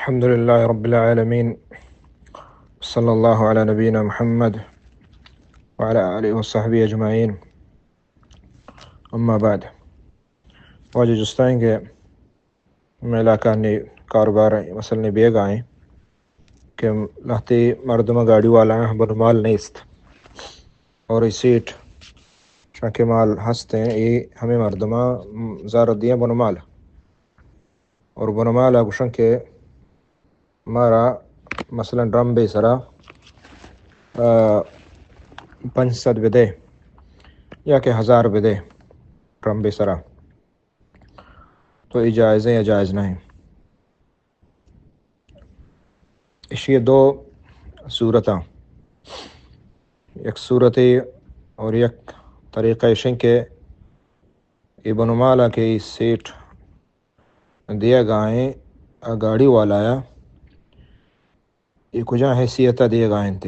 الحمد لله رب العالمين. صلى الله على نبينا محمد وعلى آله وصحبه أجمعين. أما بعد. واجہ جستائیں کہ مئے علاقہ نی کاروبار مسئلہ نی بیگا ایں کہ لہتے مردم گاڑی والا ہیں، بنمال نیست۔ اور اے سیٹ شاں کہ مال ہست ہیں، اے ہمیں مردماں زر دیاں بنمال۔ اور بنمال گوشن کہ مارا مثلاً ڈرمبے سرا، آ، پنچ سد بدے یا کہ ہزار بدے ڈرمبے سرا، تو اے جائز ہیں یا جائز نہیں؟ اشی دو صورتاں، یک صورتے اور یک طریقہ اشیں کہ اے بنمالا کہ اے سیٹ دیگا ایں، آ گاڑی والایا، اے کجا حیثیتا دیگا انت؟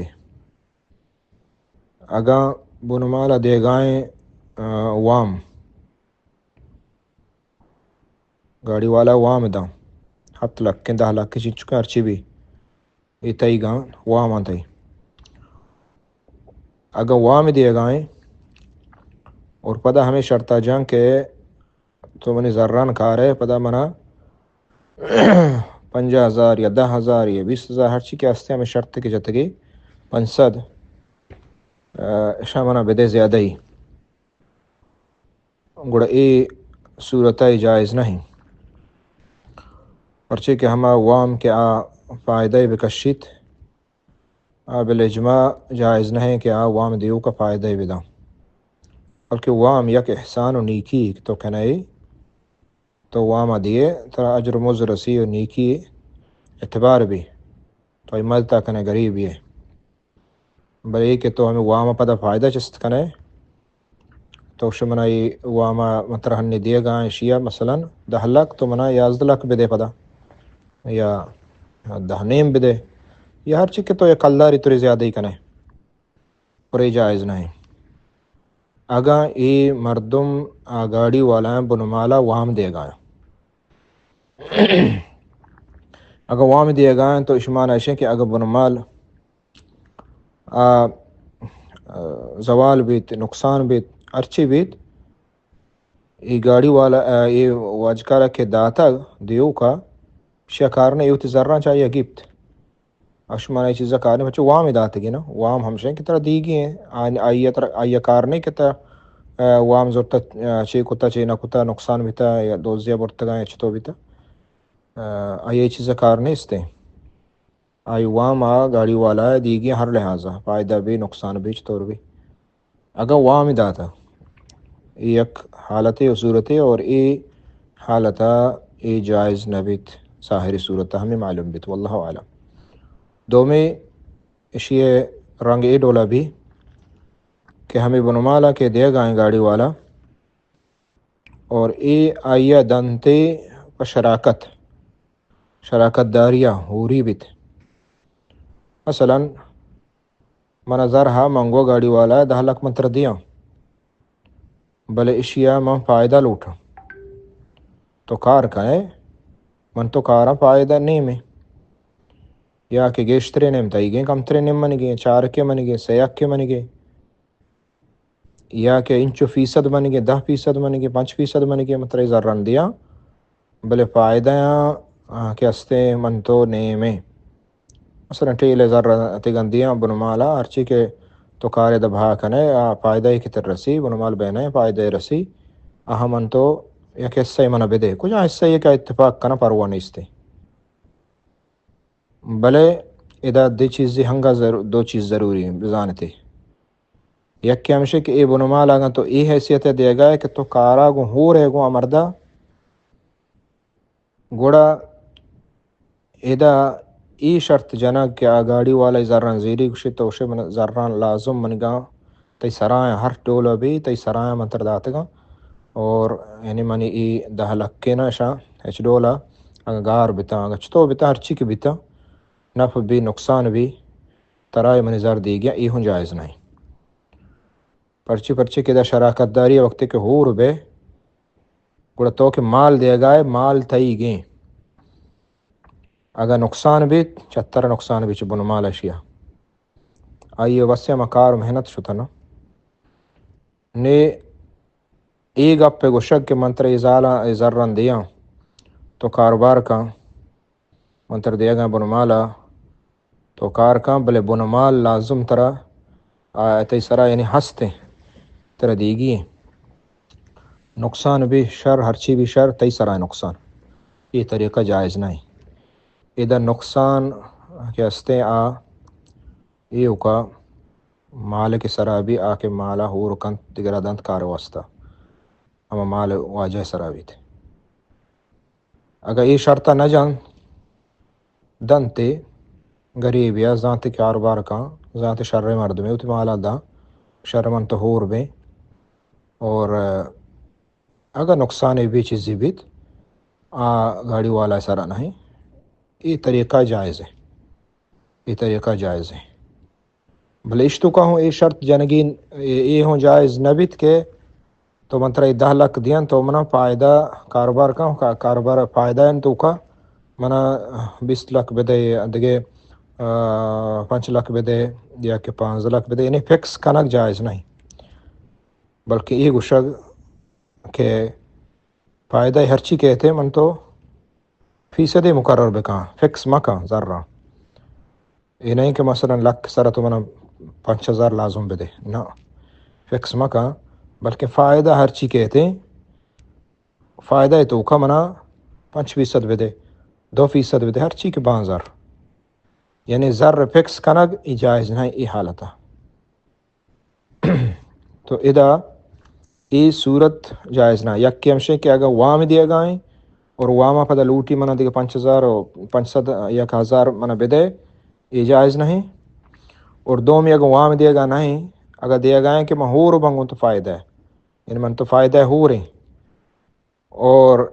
اگاں بنمالا دیگا ایں، آ، وام، گاڑی والا وام داں، ہپت لکھ، دہ لکھ، چنچکا ہرچی بی، اے تئیگاں وام آں تئی۔ اگاں وام دیگا ایں اور پدا ہمیں شرطا جاں کہ تو منی زران کارے، پدا منا پنجاہ ہزار یا دہ ہزار یا بیست ہزار، ہرچی کہ ہستے ہمیں شرط کہ جتگی پنچ سد، آ، اشاں منا بدے زیادہ ہی۔ گڑا اے صورتا اے جائز نہیں، پرچے کہ ہما وام کہ آ فائدہ بکشیت، آ بالاجماع جائز نہیں کہ آ وام دیوکا فائدہ بداں، بلکہ وام یک احسان و نیکی کہ تو کنئے، تو وام دیئے، ترا اجر و مزد رسی و نیکی اعتبار بی، تو اے مدتا کنئے، غریبی ئے۔ بلے اے کہ تو ہمیں وام پدا فائدہ چست کنئے، تو شمنا اے وام من ترا ہنی دیگا ایں، اشیا مثلاً دہ لکھ، تو منا یازدہ لکھ بدے پدا، یا دہ نیم بدے، یا ہرچی کہ تو یک کلداری تری زیادہ ہی کنئے، پر اے جائز نہیں۔ اگاں اے مردم آ گاڑی والا بنمالا وام دیگا ایں، اگاں وام دیگا ایں تو اشی مانا اشیں کہ اگاں بنمال آ، آ، زوال بیت، نقصان بیت، ہرچی بیت، اے گاڑی والا، آ، اے واجکارا کہ داتگ دیوکا، اشیا کار نہ، اے وتی زراں چہ آئیا گیپت۔ اشی مانا اے چیزا کار نہ، پرچہ وام داتگی نا، وام ہمشیں کہ ترا دیگی ہیں، آ-، آئیا ترا، آئیا کار نہ کہ ترا، آ، وام زرتا، آ، چے کتا، چے نہ کتا، نقصان بیتا، یا دوزیا برتگا، یا چتو بیتا۔ آ، آئیا اے چیزا کار نیست۔ آئی وام آ گاڑی والا دیگی ہر لحاظا، فائدہ بی، نقصان بی، چطور بی۔ اگاں وام داتا، اے یک حالتے و صورتے اور اے حالتا اے جائز نہ بیت، ظاہری صورتا ہمیں معلوم بیت، واللہ اعلم۔ دومی اشی رنگ اے ڈولا بی کہ ہمیں بنمالا کہ دیگا ایں گاڑی والا، اور اے آئیا دنتے پہ شراکت، شراکت داریا ہوری بیت۔ مثلاً، من زر ہا منگو گاڑی والا دہ لکھ من ترا دیاں، بلے اشیا من فائدہ لوٹاں۔ تو کار کنئے، من تو کاراں فائدہ نیمے، یا کہ گیشترے نیم تئیگیں، کمترے نیم منگیں، چارکے منگیں، سیاکے منگیں۔ یا کہ انچو فیصد منگے، دہ فیصد منگے، پنچ فیصد منگے، من ترا زران دیاں، بلے فائدہ آں، آ، کہ ہستے من تو نیمیں۔ مثلاً ٹیلے زر اتگن دیاں بنمالا، ہرچی کہ تو کارے دہ بہا کنئے، آ فائدہ کہ تر رسی، بنمال بینئے فائدہ رسی، آہاں من تو یک حصہ من بدے۔ کجا حصہ کہ اتفاق کناں پرواہ نیستے۔ بلے ادا دو چیزے ہنگا ضرو-، دو چیز ضروری ہیں، بزانتے۔ یکے ہمشے کہ اے بنمال اگاں تو اے حیثیت دیگا ہے کہ تو کارا گوں ہور ہے گوں امردا، گڑا ادا اے شرط جنگ کہ آ گاڑی والا زران زیری گوشی تو شے من زران لازم منگاں تئی سرایاں ہر ڈول بی، تئی سرایاں من تر داتگاں۔ اور یعنی منی اے دہ لکھ نا اشاں ہچ ڈولا اگاں گار بتاں، اگاں چتو بتاں، ہرچی کہ بتاں، نفع بی، نقصان بی، ترا اے منی زر دیگی اے ہوں جائز نہیں۔ پرچی، پرچی کہ دا شراکت داری وقتی کہ ہور بے، گڑا تو کہ مال دیگا ہے، مال تئیگیں۔ اگاں نقصان بیت، چتر نقصان بیت چہ بنمال اشیا۔ آئی ء وسے ہما کار و محنت شتہ نہ۔ نے اے گپ ء گوشگ کہ من ترا اے زالاں، اے زراں دیاں، تو کاروبار کن، من ترا دیگاں بنمالا، تو کار کن، بلے بنمال لازم ترا، آ، تئی سرا یعنی ہست انت، ترا دیگی انت۔ نقصان بی شر، ہرچی بی شر، تئی سرا نقصان۔ اے طریقہ جائز نہ انت۔ ادا نقصان کہ ہستیں آ ایوکا مالک سرا بی، آ کہ مالا ہور کنت، دگرا دنت کار واسطہ، ہما مال واجہ سرا بیت۔ اگاں اے شرطا نہ جنت، دنتے گریبے ء، زانتے کاروبار کن، زانتے شریں مردمے، وتی مالا داں، شر من تو ہور بیں۔ اور اگاں نقصانے بے چیزے بیت، آ گاڑی والا سرا نہ انت۔ اے طریقہ جائز ہے، اے طریقہ جائز ہے۔ بلے اشتوکا ہوں اے شرط جنگی، اے، اے ہوں جائز نہ بیت کہ تو من ترا اے دہ لکھ دیاں، تو منا فائدہ کاروبار کن، کا-، کاروبار فائدہ انت توکا منا بیست لکھ بدے، دگہ، آ، پنچ لکھ بدے یا کہ پانزدہ لکھ بدے، یعنی فکس کنگ جائز نہیں۔ بلکہ اے گوشگ کہ فائدہ ہرچی کہتے من تو فیصدے مقرر بکاں، فکس مکاں زراں۔ اے نہیں کہ مثلاً لکھ سر تو منا پنچ ہزار لازم بدے، نہ، فکس مکاں، بلکہ فائدہ ہرچی کہتے، فائدہ توکا منا پنچ فیصد بدے، دو فیصد بدے، ہرچی کہ بانزر۔ یعنی زر فکس کنگ ای جائز نہیں ای حالتا۔ تو ادا اے صورت جائز نہ۔ یکے ہمشیں کہ اگاں وام دیگا ایں اور واما پدا لوٹی منا دگہ پنچ ہزار و پنچ سد یک ہزار منا بدے، اے جائز نہیں۔ اور دومی اگاں وام دیگا نہیں، اگاں دیگا ایں کہ من ہور بنگوں تو فائدہ ہے، یعنی من تو فائدہ ہے ہور ہیں۔ اور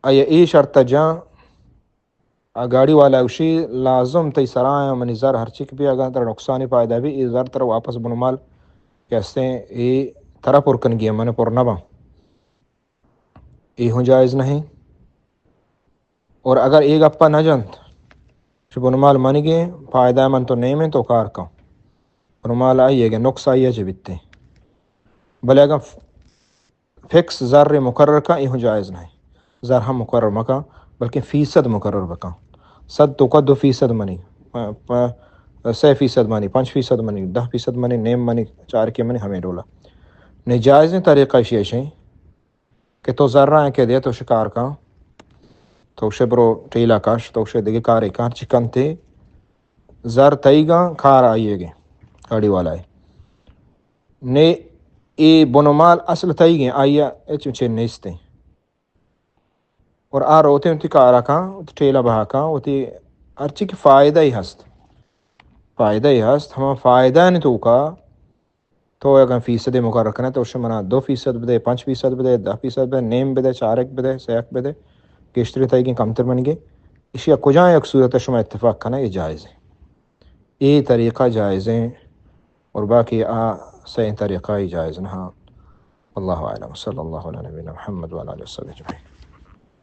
آیا اے شرط جاں، آ گاڑی والا گوشی، لازم تئی سرا آیاں منی زر ہرچی کہ بی، اگاں ترا نقصانی فائدہ بی، اے زر ترا واپس بنمال کہ ہستیں، اے ترا پر کنگی ہے، من پر نہ باں۔ اے ہوں جائز نہیں۔ اور اگر اے گپا نہ جنت، چہ بنمال منگیں، فائدہ من تو نیمیں تو کار کن۔ بنمال آئی ہے کہ نقص آئی ہے چہ بیتے۔ بلے اگاں فکس زر مقرر کن، اے ہوں جائز نہیں۔ زر ہم مقرر مکن، بلکہ فیصد مقرر بکن۔ سد توکا دو فیصد منی، پ-، پ-، سہ فیصد منی، پنچ فیصد منی، دہ فیصد منی، نیم منی، چارکے منی، ہمیں ڈولا۔ نہیں، جائزیں طریقہ اشی اشیں کہ تو زراں کہ دے تو شکار کن، تو شے برو ٹیلا کش، تو شے دگہ کارے کن، ہرچی کنتے، زر تئیگاں، کار آئیے گے، گاڑی والا ہے۔ نے اے بنمال اصل تئیگیں، آئی ء ہچ چے نیستیں۔ اور آ روتیں وتی کارا کاں، وتی ٹیلا بہا کاں، وتی ہرچی کہ فائدہ ہی ہست، فائدہ ہی ہست، ہما فائدہ نے توکا تو اگاں فیصد مقرر کنے، تو شے منا دو فیصد بدے، پنچ فیصد بدے، دہ فیصد بدے، نیم بدے، چارک بدے، سیک بدے، گیشتری تئیگیں کمتر منگے۔ اشی ء کجا یک صورت شما اتفاق کنے، یہ جائز ہے۔ اے طریقہ جائز ہیں اور باقی آ سہ طریقہ ہی جائز نہ۔ اللہ اعلم۔ صلی اللہ علی نبینا محمد وعلی آلہ وصحبہ اجمعین۔